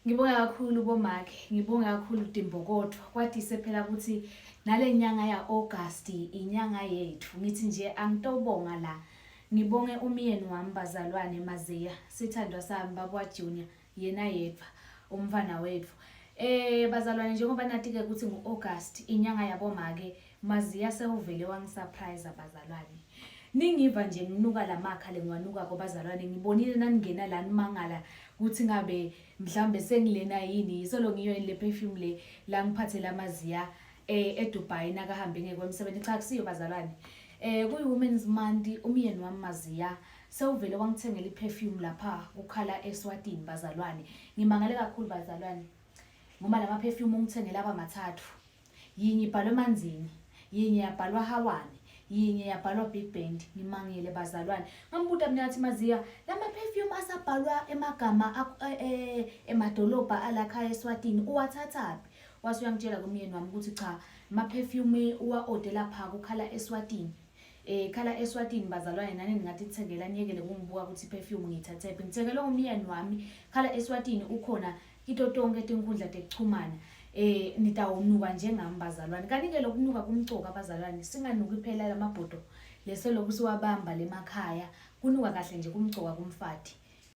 Ngibonga kakhulu bomake, ngibonga kakhulu Timbokotho. Kwatise phela ukuthi nale nyanga ya-August inyanga yethu. Ngithi nje angitobonga la. Ngibonge umyeni wami bazalwane Maziya, sithandwa sami baba Junior, yena yedwa umfana wethu. Eh bazalwane njengoba nathi ke ukuthi ngu-August inyanga yabomake Maziya sewuvele wangisurprise bazalwane. Ningiva nje nginuka lamakha lengiwanukako bazalwane ngibonile naningena la nimangala kuthi ngabe mhlambe sengilena yini solo ngiyo yini le perfume le la ngiphathele amaziya eh eDubai nakahambe ngekwemsebenzi cha kusiyo bazalwane eh kuyi women's month umyeni wami maziya sewuvele wangithengela iperfume lapha kukhala eSwatini bazalwane ngimangale kakhulu bazalwane ngoba lama perfume ungithengela abamathathu Yinye ibhalwe emanzini, yinye yabhalwa Hawane, yinye yabhalwa Big Band. Ngimangele bazalwane. Ngambuta mina ngathi Maziya, lama perfume asabhalwa emagama e, e, emadolobha alakhaya eSwatini uwathathaphi? Wase uyangitshela kumyeni wami ukuthi cha, ma perfume uwa-ode lapha kukhala eSwatini. Eh khala eSwatini bazalwane nani ningatithengela niyekele kungibuka ukuthi perfume ngiyithathephi. Ngithengelwe ngumyeni wami khala eSwatini ukhona Kito tonkhe tinkhundla tekuchumana eh nitawunuka njengami bazalwane. Kanti-ke lokunuka kumcoka bazalwane, singanuki phela lamabhodo leseloku siwabamba lemakhaya. Kunuka kahle nje kumcoka kumfati.